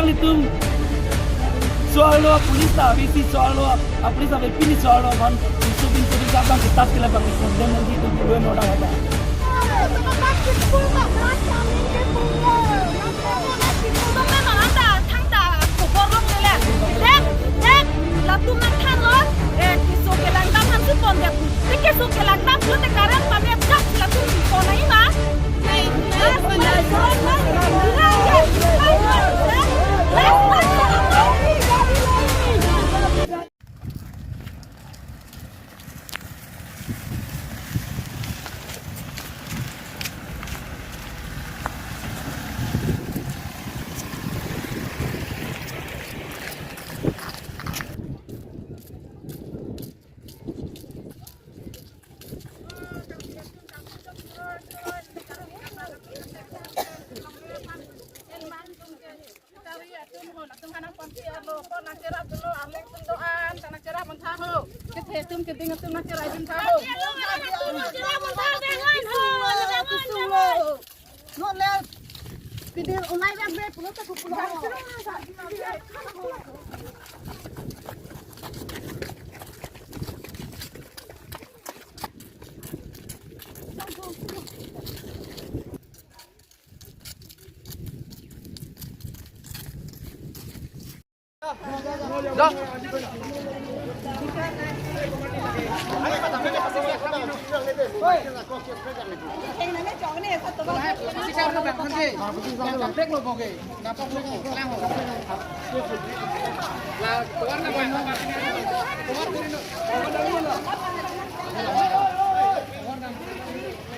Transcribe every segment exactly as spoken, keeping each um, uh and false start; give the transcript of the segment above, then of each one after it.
Itum soal lo police ta, bisi soal lo police ta, pini soal lo man, isu bin isu bin sabang kita sekali bang condemn nanti itum dua orang ada. Latum nangthanlo, eh, keso kelang dam aphan si pon dep. Te keso kelang dam pulote current pame jak latum pon nangji ma?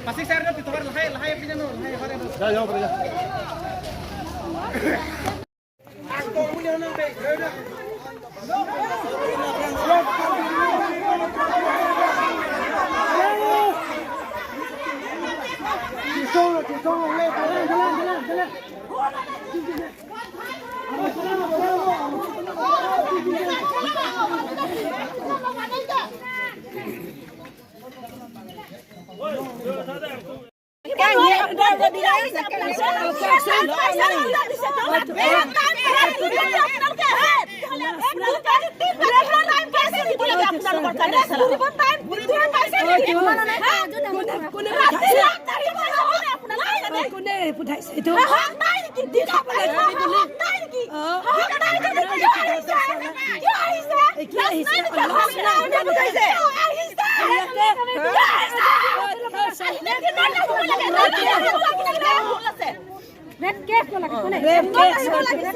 Masih saya ada di tovar lahai, lahai pinjam, lahai, lahai. Ya, ya, boleh, ya. কোনে পঠাইছে এইটো? Rape case লগাইছে। কোনে? Rape case লগাইছে।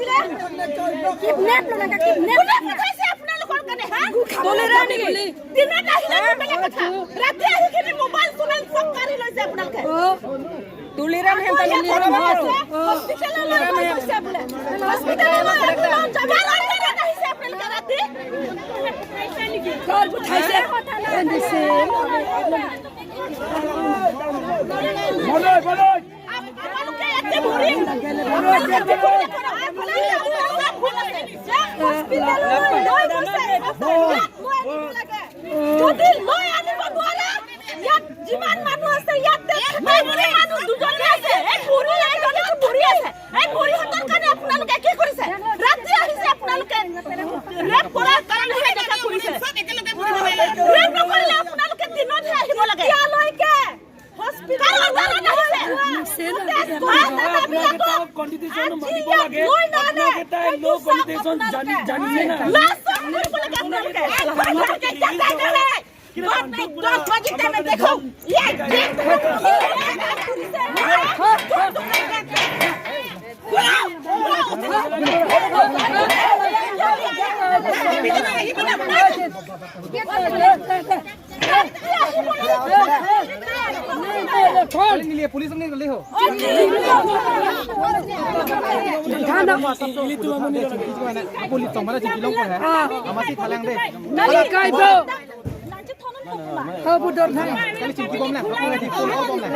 Kidnap লগাইছে, kidnap। কোনে পঠাইছে আপোনালোকৰ কাৰণে, হা? তুলিৰাম নেকি? দিনত আহিলে বেলেগ কথা। ৰাতি আহি কিনে মোবাইল চোবাইল চব কাঢ়ি লৈছে আপোনালোকে। তুলিৰাম হেন তুলিৰাম হেন। হস্পিটেললৈ লৈ গৈছে বোলে। হস্পিটেললৈ লৈ গৈছে। বাৰ বজাত আহিছে আপোনালোকে ৰাতি। ক'ত পঠাইছে? মনোজ, মনোজ। আপোনালোকে ইয়াতে বহি, আপোনালোকে ইয়াতে বহি, আপোনালোকে ভুল আছে। হস্পিটেললৈ লৈ গৈছে। মই আনিব লাগে। যদি লৈ আনিব নোৱাৰে, ইয়াত যিমান মানুহ আছে, ইয়াতে মানুহ দুজনী আছে। এই বুঢ়ী, এইজনীতো বুঢ়ী আছে। এই বুঢ়ীহঁতৰ কাৰণে আপোনালোকে কি কৰিছে? ৰাতি আহিছে আপোনালোকে। ৰেপ কৰাৰ কাৰণেহে এনেকুৱা কৰিছে। ৰেপ নকৰিলে আপোনালোকে দিনতহে আহিব লাগে। এতিয়ালৈকে হস্পিটেলত আহিছে। আপোনালোকে তাৰ কণ্ডিশ্যন মানিব লাগে। আপোনালোকে তাই ল' কণ্ডিশ্যন জানি, জানিছে না? লাজ কৰিব লাগে আপোনালোকে। আপোনালোকে কিয় জানে? মই দহ বাজি টাইমত দেখো। पुलिस नहीं ले हो। पुलिस तो हमारा चिट्ठी लोग है। हमारी थालंग दे। Nali kai bo. Ho budor thang. Kali chingki bom na. Kali chingki bom na.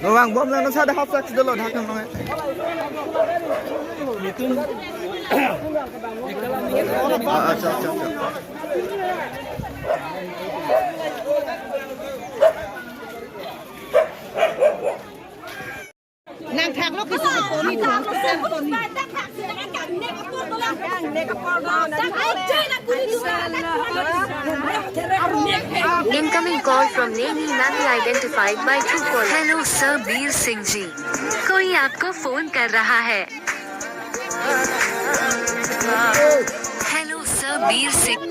Bawang bom na, nasa ada half flask dolo dak nang. Ah, ah, siap, siap, siap. Incoming call from name not identified by Truecaller. Hello sir, Bir सिंह जी, कोई आपको फोन कर रहा है। Hello sir, Bir Singh.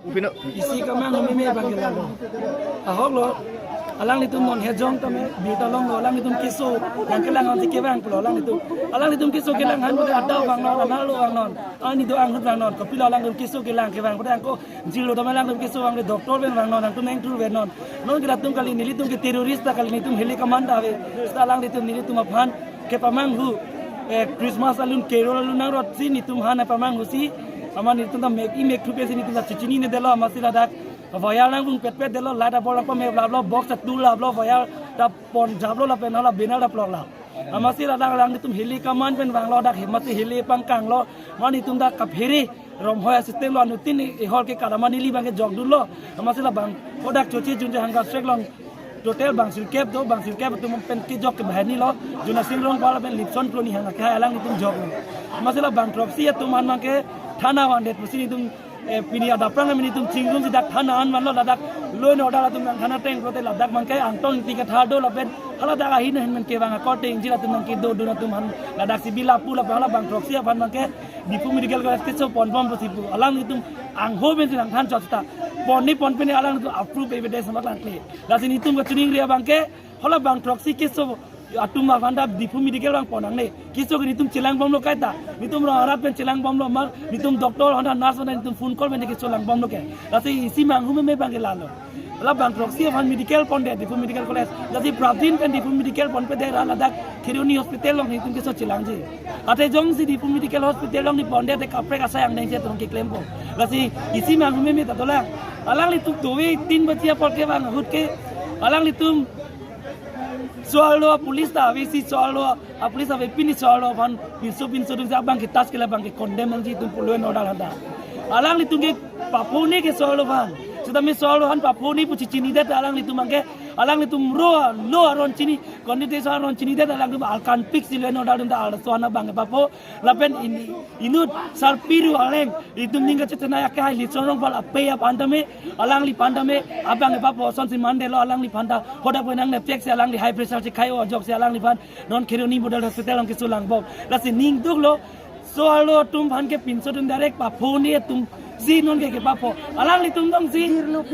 Upino. Isi kemang humeme abang ke lalo. Ahok lo, alanglitum non hejong tame, birta longlo, alanglitum keso nangkelang ansi kevang pulo alanglitum. Alanglitum keso kelang han pada adau vangnon, anarlo vangnon, ani do-an ahut vangnon, kopilo alanglitum keso kelang kevang pada angko jilo tame alanglitum keso vangve, doctor pen vangnon, nangtum neng thur venon. Non ke latum kali, nelitum ke terrorist ta kali, nelitum heli commander ave. Seta alanglitum nelitum aphan kepamanghu, eh, Christmas alun, carol alun nangrotsi nelitum aphan pamanghusi, amat nelitum ta mek-i mekthu pesi nelitum ta chichinine detlo, amatsi ladak wire nangvung petpet detlo, light abor nangpameplaplo, box atur laplo, wire ta ponjaplo lapen hala banner ta ploklo. Amatsi ladak alanglitum heli command pen vanglo, dak amatsi heli pangkanglo, amat nelitum ta kaphere romhoi asystem lo, anuttin ihor ke kadam neli abang ke jokdunlo. Amatsi labang kodak choche junje hangka sek long total bang sirkep do, bang sirkep atum pen kejok ke bahani lo, Jonasing Rongphar pen Lipson Kroni hang ke alanglitum joklo. Amatsi labang throksi atum an abang ke thana vandet pusi nelitum, eh, pini adap prang nelitum chingrum si dak thana an vanlo, ladak law and order atum nang thana teng pulote ladak abang ke Angtong Ingti kethar do lapen hala dak ahin ahin pen kevang akor teng jil atum nang kedodun atum an ladak si bila pu lapen hala bang throksi aphan abang ke Diphu Medical College keso ponbom pusi pu. Alanglitum angho pen si nangthan chot seta. Ponni ponpe ne alanglitum approve evidence mak langkle. Lasi nelitum kachiningri abang ke hala bang throksi keso atum aphan ta Diphu Medical abang pon nangne. Keso ke nelitum chelangbomlo kaita. Nelitum rong arat pen chelangbomlo, mar nelitum doctor aphan ta, nurse aphan ta nelitum phone call pen keso langbomlo ke. Lasi isi mang humeme abang ke lalo. Hala bang throksi aphan medical pondet, Diphu Medical College. Lasi prapjin pen Diphu Medical ponpedet ra ladak Kheroni Hospital along nelitum keso chelangji. Athe jongsi Diphu Medical Hospital along neli pondet te kaprek asai angdeng si atum keklempo. Lasi isi mang humeme ta dolang. Alanglitum dove tin baji apor kevang ahut ke alanglitum so-arlo police ta avesi, so-arlo a police ave, pini so-arlo aphan pinso pinso dunsi abang ke tas ke labang ke condemn nangji itum pu law and order handa. Alanglitum ke paphone ke so-arlo aphan. Seta me so-arlo aphan paphone pu chichinidet alanglitum abang ke, alanglitum ro lo aron chini, kondite so aron chinidet alanglitum alkan pik si law and order atum ta arloso an abang ke papho. Lapen ini inut sarpiru aleng itum ning kachethanai ake hai Lipson Rongphar apei aphan tame, alangliphan tame abang ke papho, asonsi mandetlo alangliphan ta. Hodak pen nangnepchek si alangli high pressure si khai-o ajoksi alangliphan non Kheroni Model Hospital along keso langbom. Lasi ning duklo, so-arlo atum aphan ke pinso atum direct paphone atum si non ke kepapho. Alanglitum dong si,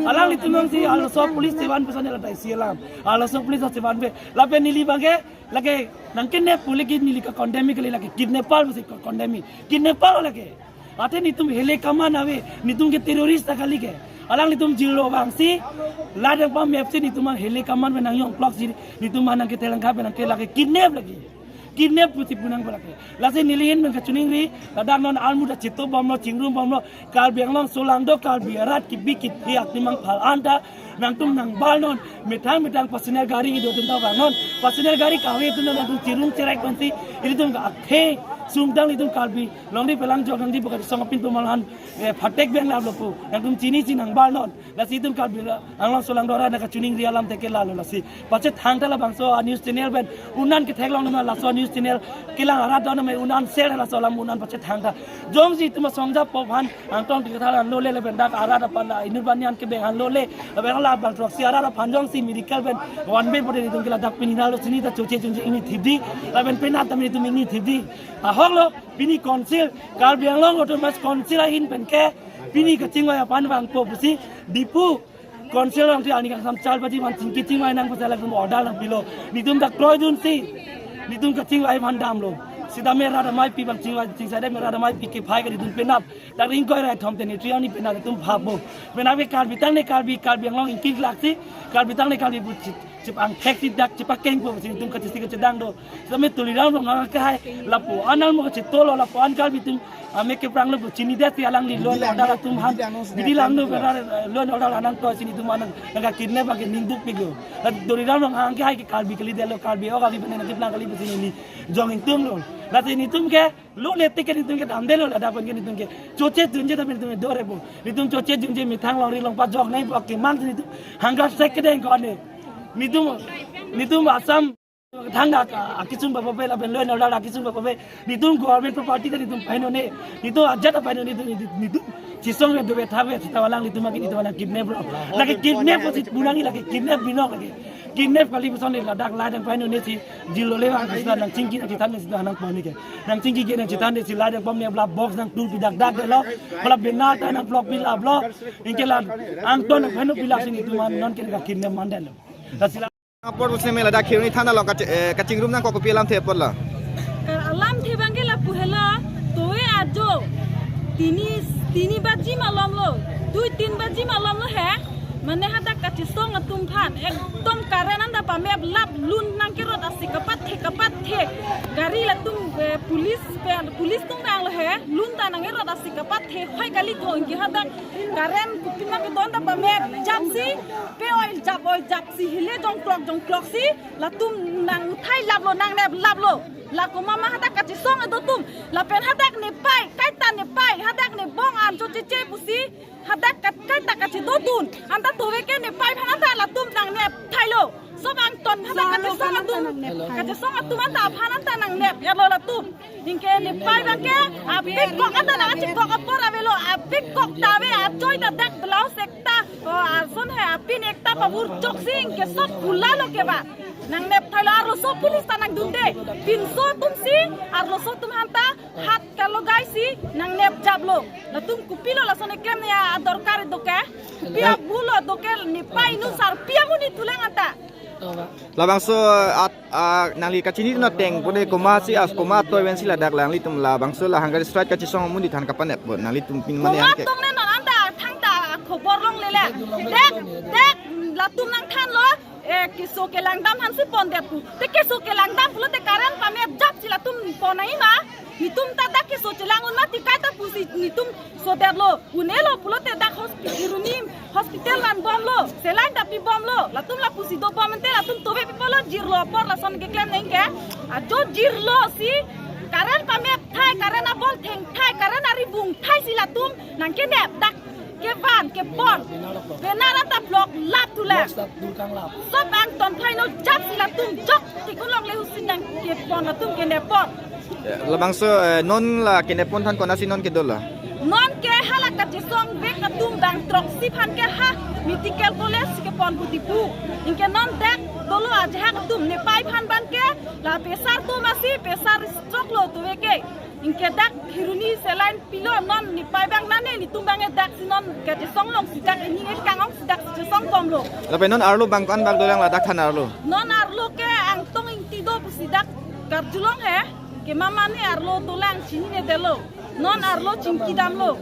alanglitum dong si arloso police chevan pesan la tai si alam. Arloso police chevanpe. Lapen neli abang ke lake nangkidnap pu lake neli ke condemn kali, lake kidnapper pusi condemn. Kidnapper lake. Athe nelitum heli command ave, nelitum ke terrorist ta kali ke. Alanglitum jilo vangsi, ladak pamepsi nelitum an heli command pen nangjongklok si, nelitum an nangketelang kha pen nangke lake kidnap lake. Kidnap pusi pu nangpo lake. Lasi neli ahin pen kachiningri, ladak non armu ta chitobomlo, chingrumbomlo, Karbi Anglong solangdo, Karbi arat kibi kithiak nimang phal anta, nangtum nangbarnon, methang methang passenger gari kedo atum ta vangnon, passenger gari kave atum ta nangtum chirung cherek pensi, ilitum ke akhei Sungtang itum Karbi Longri Pelangjok nangdi pu kachisong apin tum alam, eh, phatek beng laplo pu nangtum chinisi nangbar non. Lasi itum Karbi Anglong aso alang dora nangkachiningri alam teke lalo lasi. Pachethang ta labangso a news channel pen un-an ketheklong nama laso news channel kelang arat do nama un-an share laso alam un-an pachethang ta. Jongsi itum asong japo aphan angtong ti kathal anlo le lapen dak arat aphan la inut banyan kebeng anlo le lapen la bang throksi arat aphan jongsi medical pen one way pute itum ke ladak pini nalo chini ta choche chunche ingni thipdi lapen penap tame itum ingni thipdi. Ahok lo pini council, Karbi Anglong Autonomous Council ahin pen ke pini kachingvai aphan vangpo pusi Diphu council along ti ani kangsam char baji man chingki chingvai nang pusi latum order nangpilo. Nitum dak kroidunsi nitum kachingvai aphan damlo. Sita me rat amei pi bang chingvai chingsai de me rat amei pi kephai ke nitum penap. Dak ring koi rai thom teni triani penap itum phappo. Penap ke Karbi tang ne Karbi, Karbi Anglong ingkik laksi, Karbi tang ne Karbi pu chip, chip angthek si dak chip akeng po si itum kachisi kachedang do. Sami Tuliram Ronghang ke hai lapu-an almo kachitolo lapu-an Karbi atum ame keprang lo pu chini det si alangli lo lo dala atum han. Bidi lang lo benar lo lo dala nang to chini atum anang nangkakidnap ake ningduk pik lo. La Tuliram Ronghang ke hai ke Karbi kali det lo Karbi ok abi bene nangkiplang kali pu chini ni jong ingtung lo. La chini atum ke lo le tik ke nitum ke damde lo ladak pen ke nitum ke choche junje tapi nitum ke dore bo. Nitum choche junje methang longri longpat jok nai bo ke mang nitum hangga sek kedeng ko ne. Nitum nitum Assam thang dak akisung ba pape lapen lo no dak akisung ba pape. Nitum government property ta nitum paino ne. Nitum ajat paino nitum nitum chisong le dove thave sita walang nitum ake nitum walang kidnap lo. Lake kidnap ko sit bunang lake kidnap binong lake. Kidnap kali puson le ladak ladak paino ne si jilo le ang sita nangchingki nangchethan ne sita nangpon ne ke. Nangchingki ke nangchethan ne si ladak pom ne bla box nangtulpi dak dak de lo. Bla benar ta nangplok pi la blo. Ingke la angton nangpaino pi la si nitum an non ke nangkakidnap mandet lo. La sila apor pusi me ladak Kheroni thana along kachi-, eh, kachingrum nangkok kopi alamthe apor la. Kar alamthe abang ke lapu helo, towe ajo tini, tini baji malom lo, dui tin baji malom lo he. Mane hadak kachisong atum aphan ekdom current anta pamep lap lun nangkerot asi kapathe kapathe. Gari latum, eh, police pe, police atum abang lo he, lun ta nangkerot asi kapathe. Hoi kali thong ke hadak current kopi ma kedon ta pamep japsi, pe oil jap oil japsi hile jongklok jongklok si latum nang uthai laplo nangnep laplo. La komat ma hadak kachisong edo atum. Lapen hadak nepei, kaita nepei, hadak nebong an choche che pusi. Hadak kat-, kaita kachidodun. Anta towe ke nepei aphan anta latum nangnep thailo. Sob angton hadak kachisong atum. Kachisong atum anta aphan anta nangnep. Ya lo latum. Ingke nepei abang ke apik kok anta nangchikok apor avelo, apik kok ta ave, achoi ta dak blouse ekta, o, arson he apin ekta pavur chok si ingke sob pula lo ke ba. Nangnep thailo arloso police ta nangdunde. Pinso atum si arloso atum aphan ta hat kalogai si nangnep japlo. Latum kopilo lason eklem ne adorkar do ke. Pi abu lo do ke nepei nu sarpi amonit thulang anta. Labangso at, ah, nangli kachini na teng pode komat si as komat toy ven si ladak nanglitum labangso la hunger strike kachisong amonit than kapanep bo nanglitum pin mane komat anke. Tong ne non anta thangta khobor longle le. Dek, dek, latum nangthanlo, eh, keso kelang dam aphan si pondet pu. Te keso kelang dam pulote current pamep japsi latum pon nangji ma. Nitum ta dak keso chelang un ma ti kaita pusi nitum sodetlo. Unelo pulote dak hospi-, Kheroni hospital vanbomlo, saline ta pibomlo, latum lapusi dobom ante latum tobe pipolo jirlo apor lason keklem neng ke. Ajo jirlo si current pamep thai, current abol theng thai, current ari bung thai si latum nangkenep dak kevan kepon. Benar anta block lap tule. Sob angton thaino japsi latum jok tikun longle husin nangkepon latum kenep pon. Labangso, eh, non la kenep pon than konatsi non kedo la. Non ke hala kachisong bek atum bang throksi aphan ke ha medical college kepon pu Diphu. Ingke non dak dolo ajahak atum nepei aphan abang ke la pressure atum asi pressure stroke lo towe ke. Ingke dak Kheroni saline pilo non nepei abang nane nitum abang dak si non kachisong long si dak ini kangong si dak chisong bomlo. Lapen non arlo bang ko-an bak dolang ladak than arlo. Non arlo ke Angtong Ingti do pusi dak karjulong he. Ke mama ne arlo dolang chinine detlo. Non arlo chingki damlo.